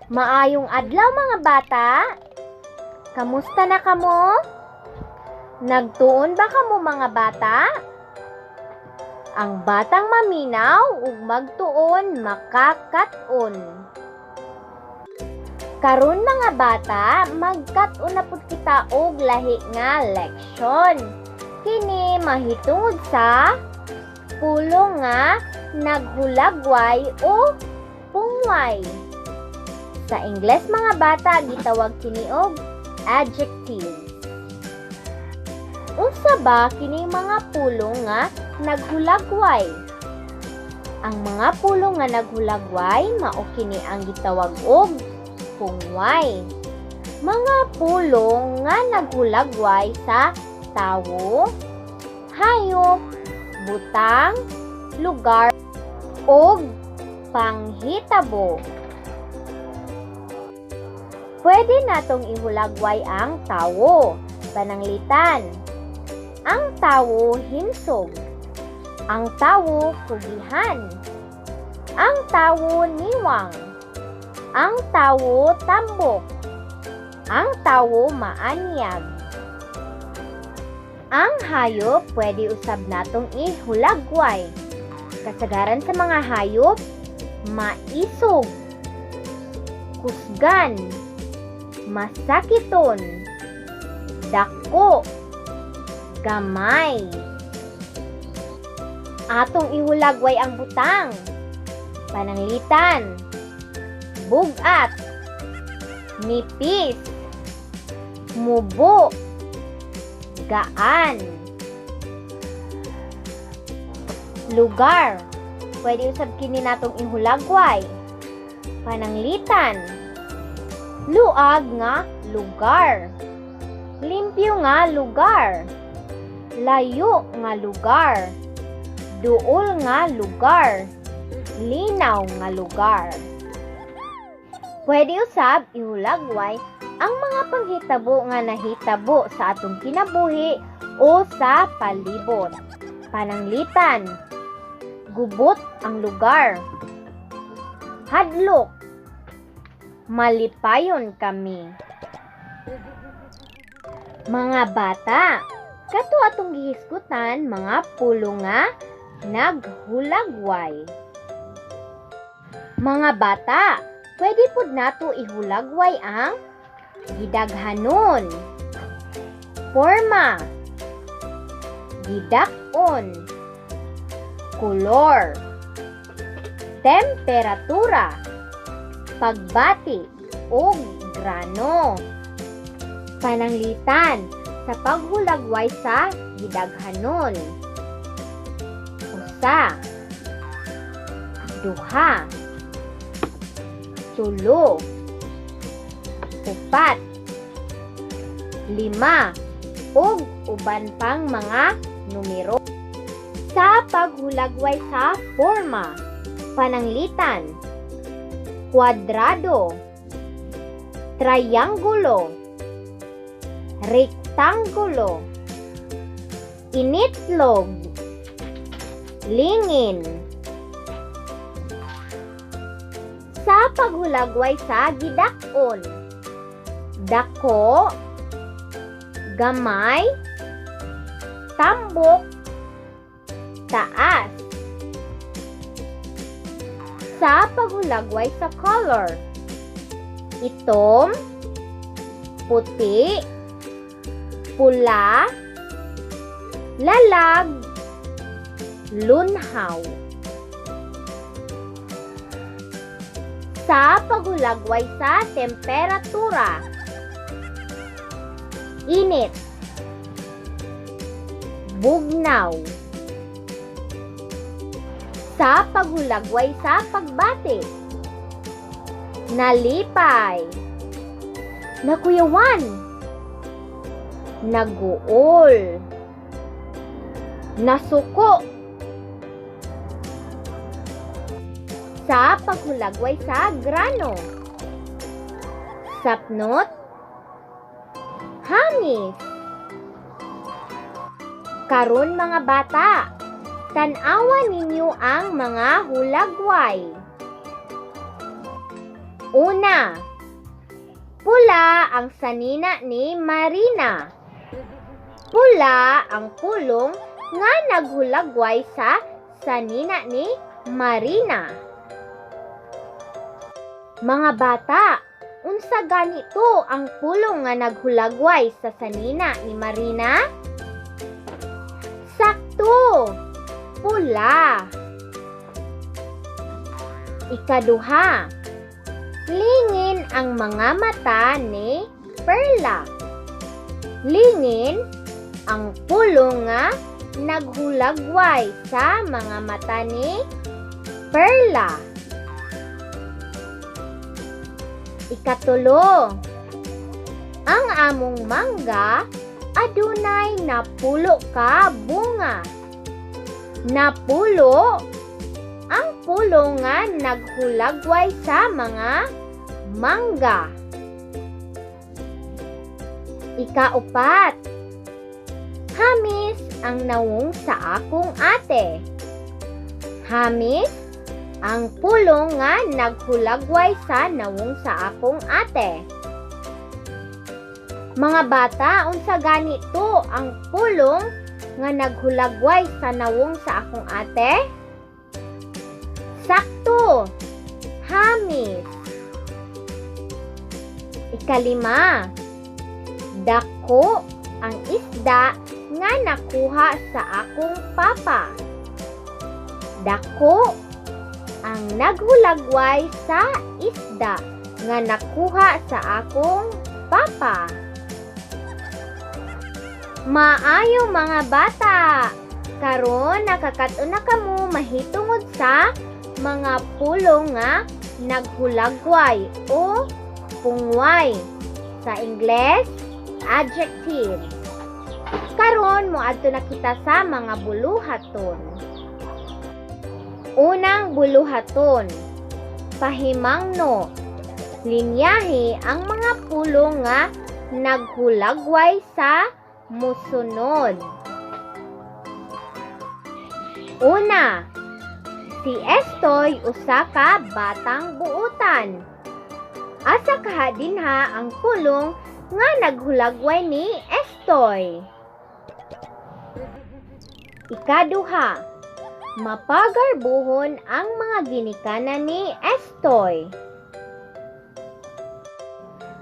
Maayong adlaw, mga bata. Kamusta na kamo? Nagtuon ba kamo, mga bata? Ang batang maminaw ug magtuon makakat-on. Karon, mga bata, magkat-on na pud kita og lahi nga leksyon. Kini mahitungod sa pulong nga naghulagway o pungway. Sa Ingles, mga bata, gitawag kini og adjective. Unsa ba kining mga pulong nga naghulagway? Ang mga pulong nga naghulagway mao kini ang gitawag og pungway. Mga pulong nga naghulagway sa tawo, hayop, butang, lugar ug panghitabo. Pwede natong ihulagway ang tawo. Pananglitan, ang tawo himsog. Ang tawo kugihan. Ang tawo niwang. Ang tawo tambok. Ang tawo maanyag. Ang hayop, pwede usab natong ihulagway. Kasagaran sa mga hayop, maisog, kusgan, masakiton, dako, gamay. Atong ihulagway ang butang. Pananglitan, bugat, nipis, mubo, gaan. Lugar, pwede usab kini natong ihulagway. Pananglitan, luag nga lugar, limpyo nga lugar, layo nga lugar, duol nga lugar, linaw nga lugar. Pwede usab ihulagway ang mga panghitabo nga nahitabo sa atong kinabuhi o sa palibot. Pananglitan, gubot ang lugar. Hadlok, malipayon kami. Mga bata, kato atong gihisgutan mga pulong nga naghulagway. Mga bata, pwede pud nato ihulagway ang gidaghanon, forma, gidak-on, kolor, temperatura, pagbati, ug grano. Pananglitan, sa paghulagway sa gidaghanon: usa, duha, tulo, upat, lima, ug uban pang mga numero. Sa paghulagway sa forma, pananglitan, kwadrado, triangulo, rektanggulo, initlog, lingin. Sa paghulagway sa gidak-on: dako, gamay, tambok, taas. Sa paghulagway sa color: itom, puti, pula, lalag, lunhaw. Sa paghulagway sa temperatura: init, bugnaw. Sa paghulagway sa pagbati: nalipay, nakuyawan, naguol, nasuko. Sa paghulagway sa grano: sapnot, hamis. Karon, mga bata, tan-awa ninyo ang mga hulagway. Una, pula ang sanina ni Marina. Pula ang pulong nga naghulagway sa sanina ni Marina. Mga bata, unsa ganito ang pulong nga naghulagway sa sanina ni Marina? Sakto! Pula. Ikaduha, lingin ang mga mata ni Perla. Lingin ang pulong nga naghulagway sa mga mata ni Perla. Ikatulo, ang among mangga adunay napulo ka bunga. Napulo ang pulo nga naghulagway sa mga mangga. Ikaupat, hamis ang nawong sa akong ate. Hamis ang pulong nga naghulagway sa nawong sa akong ate. Mga bata, unsa ganito ang pulong nga naghulagway sa nawong sa akong ate? Sakto! Hamis. Ikalima, dako ang isda nga nakuha sa akong papa. Dako ang naghulagway sa isda nga nakuha sa akong papa. Maayo mga bata! Karon nakakaton na kamo mahitungod sa mga pulong nga naghulagway o pungway. Sa Ingles, adjective. Karon moadto na kita sa mga buluhaton. Unang buluhaton, pahimangno. Linyahi ang mga pulong nga naghulagway sa musunod. Una, si Estoy usa ka batang buutan. Asa kaha dinha ang pulong nga naghulagway ni Estoy? Ikaduha, mapagarbuhon ang mga ginikanan ni Estoy.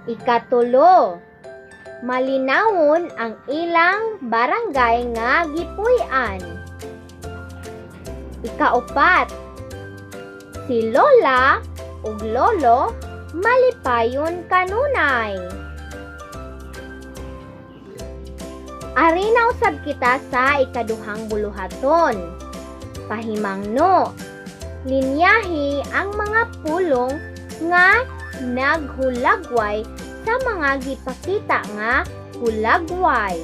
Ikatulo, malinawon ang ilang barangay nga gipuy-an. Ikaupat, si Lola ug Lolo malipayon kanunay. Arina usab kita sa ikaduhang buluhaton. Pahimangno, linyahi ang mga pulong nga naghulagway sa mga gipakita nga hulagway.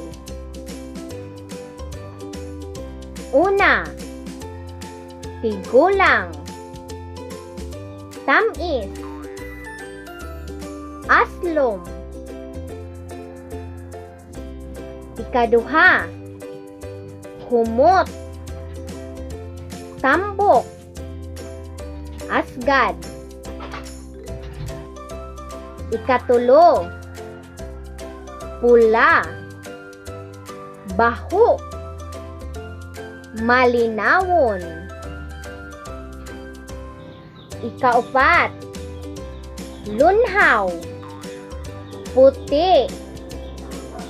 Una, tigulang, tamis, aslom. Ikaduha, humot, tambok, asgad. Ikatulo, pula, baho, malinawon. Ikaupat, lunhaw, puti,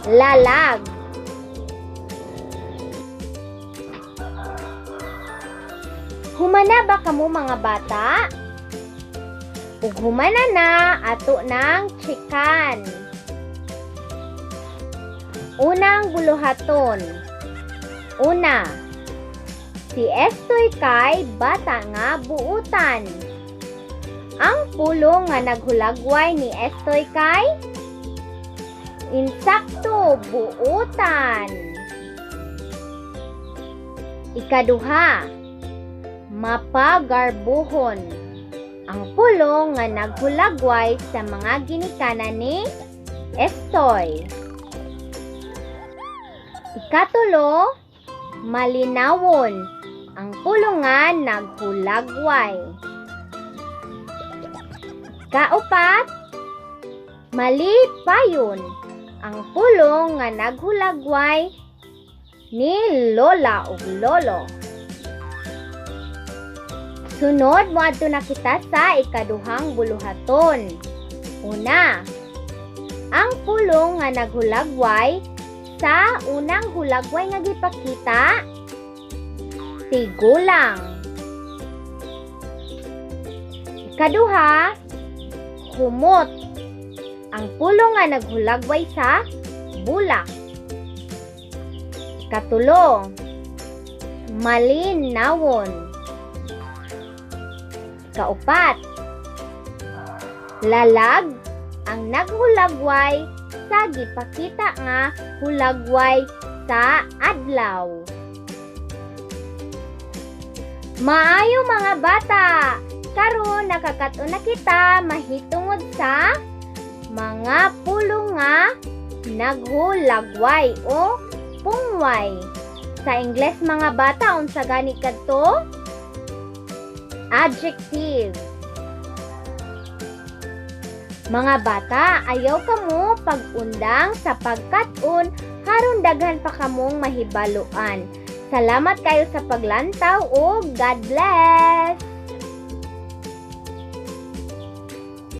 lalag. Humana ba kamo mga bata? Ug humana na ato nang chikan. Unang buluhaton. Una, si Estoy kay bata nga buutan. Ang pulong nga naghulagway ni Estoy kay insakto, buutan. Ikaduha, mapagarbuhon. Ang pulong nga naghulagway sa mga ginikanan ni Estoy. Ikatulo, malinawon. Ang pulong nga naghulagway. Ikaupat, malipayon, ang pulong nga naghulagway ni lola ug lolo. Sunod, moadto na kita sa ikaduhang buluhaton. Una, ang pulong nga naghulagway sa unang hulagway nga gipakita, tigulang. Ikaduha, humot, ang pulong nga naghulagway sa bulak. Ikatulo, malinawon. Ikaupat, lalag, ang naghulagway sa gipakita nga hulagway sa adlaw. Maayo, mga bata! Karon nakakat-on na kita mahitungod sa mga pulong nga naghulagway o pungway. Sa Ingles, mga bata, unsa gani kadto? Adjective. Mga bata, ayaw kamo pag-undang sa pagkat-on haron daghan pa kamong mahibaluan. Salamat kayo sa paglantaw o God bless!